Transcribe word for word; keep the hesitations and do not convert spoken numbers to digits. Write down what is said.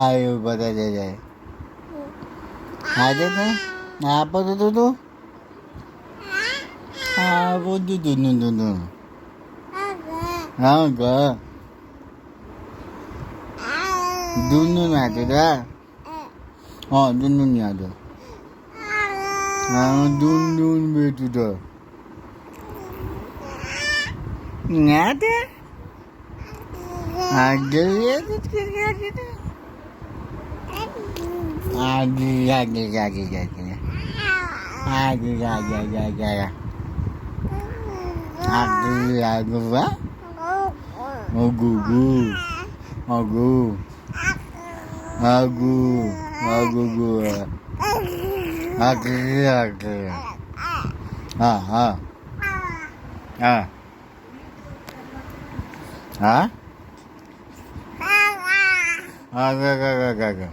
Ayo, pada dede. Ada tu. Apa tu, tu, tu? Apa tu, tu, tu, tu, tu? Apa? Dunun ada dah. Oh, dunun ni ada. Ah, dunun betu dah. Ni ada. Ada ya, ada, ada, ada. Ada, ada, ada, ada. Ada, ada, ada, ada. Ada, ada, ah. Ogu, gu. Ogu. Agu, agu, gu. Agu, agu. Ah, ah. Ah. Ah? Ah, ga, ga, ga, ga, ga.